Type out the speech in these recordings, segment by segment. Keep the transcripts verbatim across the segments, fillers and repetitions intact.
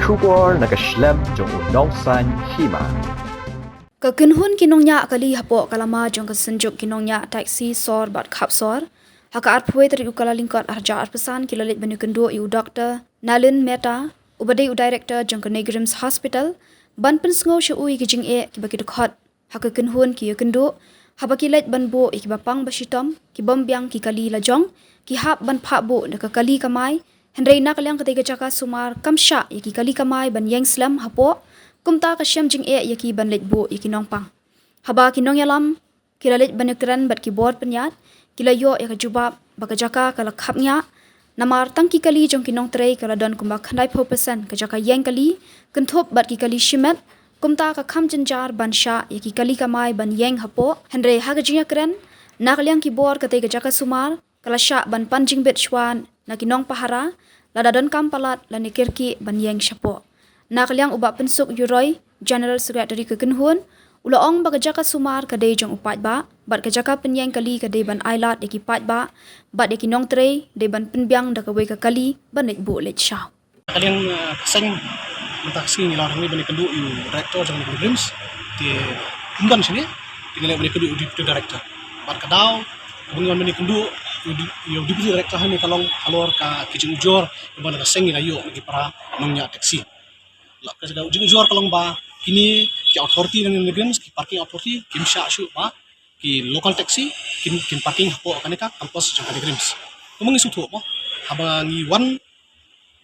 Khubor na ka shlem jong u nongsan hima. Ka kynhun ki nongñiah kali hapoh ka lama jong ka synjuk ki nongñiah taxi sor bad khap sor, ha ka arphew tarik u Kyllalyngkot arhajar arphew san ki la leit ban ïakynduh ïa u Doktor Nalin Mehta, uba dei u director jong ka NEIGRIHMS Hospital, ban pynsngew sha u ïa ki jingeh kiba ki dkhot ha ka kynhun ki ïakynduh, haba ki leit ban buh ïa kiba pang ba shitom, ki bym biang ki kali lajong, ki hap ban phah buh da ka kali kamai, hynrei na ka liang katei ka jaka sumar kam shah ïa ki kali kamai ban ïeng slem hapoh, kumta ka shem jingeh ïa ki ban leit buh ïa ki nongpang. Haba ki nongïalam ki la leit ban ïakren bad ki bor pynïaid, ki la ïoh ïa ka jubab ba ka jaka ka la khapngiah, namar tang ki kali jong ki nongtrei ka la don kumba khyndaiphew percent ka jaka ïeng kali, kynthup bad ki kali shimet, kumta ka kham jynjar ban shah ïa ki kali kamai ban ïeng hapoh, hynrei ha ka jingïakren na ka liang ki bor katei ka jaka sumar ka la shah ban pan jingbit shuwa na ki nongpahara, lada donkam palat lane kyrkieh ban ïeng shapoh. Na ka liang u Bah Pynsuk Yuroi, General Secretary ka kynhun, u la ong ba ka jaka sumar ka dei jong u paidbah, bad ka jaka pynïeng kali ka dei ban ailad ïa ki paidbah bad ïa ki nongtrei, dei ban pynbiang da kawei ka kali ban leit buh leit shaw. Ka liang, eh, ka seng, mynta ka sngi ngi la wan hangne ban ïakynduh ïa u director jong ka NEIGRIHMS, te ym don shane, te ngi la wan ïakynduh ïa u deputy director. Bad ka daw kaba ngi wan ban ïakynduh ïa u de-, ïa u deputy director hangne ka long halor ka, ki jingujor kiba na ka seng ngi la ïoh na ki para nongñiah taxi. La ka, ka jingujor ka long ba kine ki authority na NEIGRIHMS, ki parking authority, kim shah shuh ba ki local taxi kin, kin parking hapoh kane ka campus jong ka NEIGRIHMS. Kumba ngi sngewthuh mo, haba ngi wan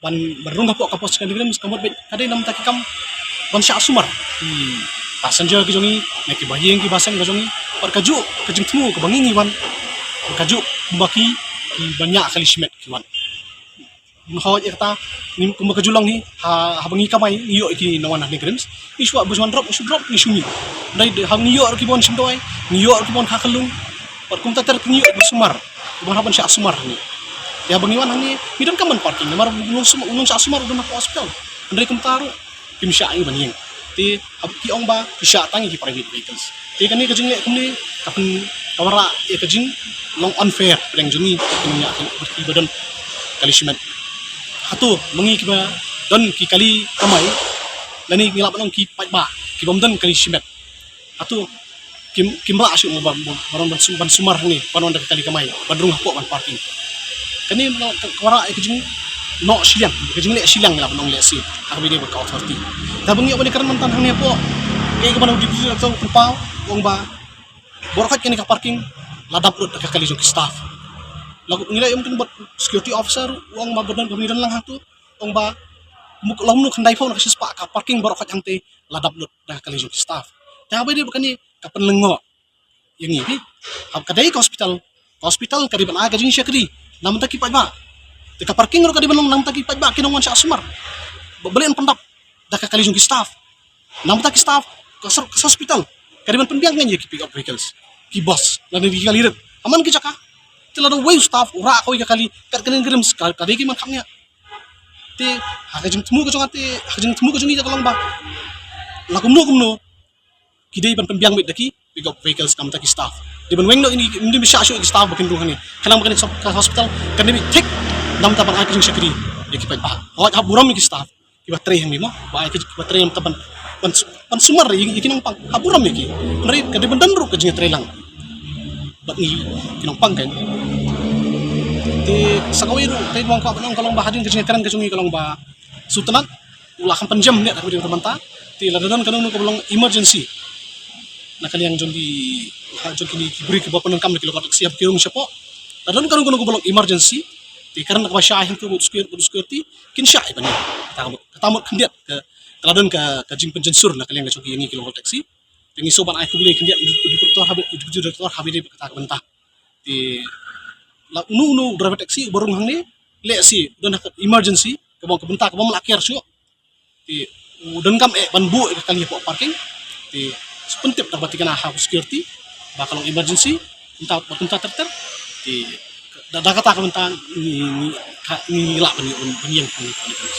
ban, ban rung hapoh campus jong ka NEIGRIHMS, ka mut beit ka dei namar ki kam ban shah sumar ki passenger ki jong ngi, ne kiba ïeng kiba seng ki jong ngi. Bad kajuh ka jingthmu kaba ngi ngi wan, kajuh kumba ki, kiba ñiah kali shimet ki wan. Hooid, ïa kata, ngim, kumba ka ju long hi, ha, haba ngi kamai, ngi ïoh ki nongwan ha NEIGRIHMS. Ngi shu, ba ju wan drop, ngi shu drop, ngi shu mih. Dei, dei, haba ngi ïoh ki ban shim dawai, ngi ïoh ki ban kha khyllung. Bad kumta ter ki ngi ïoh ki sumar. Ki ban hap ban shah sumar hangne. Ïa haba ngi wan hangne, ngi donkam ban parking. Namar u nong sum-, u nongshah sumar u don hapoh hospital. Hynrei kumta ruh, kim shah ïa ngi ban ïeng. Te haba ki ong ba ki shah tang ïa ki private vehicles. Te kane ka jingleh kumne ka pyn, ka wanrah ïa ka jinglong unfair pdeng jong ngi, ki nongñiah kali, kiba don kali shimet. Hato ma ngi kiba don ki kali kamai, lane ngi lah ban ong ki paidbah kiba ym don kali shimet, hato kim, kim lah shuh ban, ban, ban, ban sum-, ban sumar hangne, ban wan da ka kali kamai ban rung hapoh ban parking? Kane ka, ka, ka wanrah ïa ka jingnoh shiliang, ka jingleh shiliang, ngi lah ban ong lehse, ha kaba ïadei bad ka authority. Te haba ngi ïoh ban ïakren mynta hangne hapoh, kaei kaba u deputy director u pynpaw, u ong ba baroh khoit kane ka parking la dap lut da ka kali jong ki staff. La ngi la ïoh mynta bad security officer, u ong ba ba don, ba ngi don lang hangto, u ong ba muk, la kumno khyndaiphew na ka shispah ka parking baroh khoit hangtei la dap lut da ka kali jong ki staff. Te haba ïadei bad kane ka pynlyngngoh ïa ngi, phi. Haba ka dei ka hospital, ka hospital ka dei ban ai ka jingshakri na ka bynta ki paidbah. Te ka parking ruh ka dei ban long na ka bynta ki paidbah, ki nongwan shah sumar. Ba, balei yn pyndap da ka kali jong ki staff? Na ka bynta ki staff, ka sor-, ka hospital ka dei ban pynbiang ïa ngi ïa ki pick up vehicles, ki bus, lane ki kali rit ha man ki jaka. Te lada uwei u staff u rah kawei ka kali, kat kane ka NEIGRIHMS ka, ka dei ki man khapngiah. Te ha ka jingthmu ka jong nga, te ha ka jingthmu ka jong ngi ka long ba la kumno kumno ki dei ban pynbiang beit da ki pick up vehicles na ka bynta ki staff. Dei ban weng noh ïa ngi, ym dei ban shah shuh ïa ki staff ba kin rung hangne. Khnang ba kane ka hospital kan dei ban thik na ka bynta ban ai ka jingshakri ïa ki paidbah. Hooid, hap burom ïa ki staff kiba trei hangne mo, ba ai ka, kiba trei na ka bynta ban, ban, ban sumar ïa, ïa ki nongpang. Hap burom ïa ki. Hynrei ka dei ban don ruh ka jingïatreilang bad ngi ki nongpang kan. Te sa kawei ruh, te ba nga kwah ban ong ka long ba hadien ka jingïakren ka jong ngi ka long ba sngewtynnat, u la kham pynjem ne, ha kaba ïadei bad ka bynta. Te lada don kano kano kaba long emergency na ka liang jong ki, ha, jong kine ki briew kiba pyndonkam da ki local taxi haba ki rung shapoh, lada don kano kano kaba long emergency, te kren da kaba shai hangto bad u security, bad u security, kin shah ïa ban ïeng. Kata ka mut, kata ka mut khyndiat ka, ka la don ka, ka jingpynjensur na ka liang ka jong ki, ïa ngi ki local taxi. Te ngi sngewbha ban ai khublei khyndiat ïa u Deputy Director haba, ïa u Deputy Director haba ïadei bad kata ka bynta. Te la uno uno u driver taxi uba rung hangne, lehse u don ha ka emergency, kaba, ka bynta kaba ym lah kiar shuh, te u donkam eh ban buh ïa ka kali hapoh parking. Te sa pyntip da kaba tikna ha u security ba ka long emergency, kumta, ba kumta ter ter. Te da, da kata ka bynta ngi, ngi, ka, ngi lah ban ïeng, ban ïeng, ban ïeng.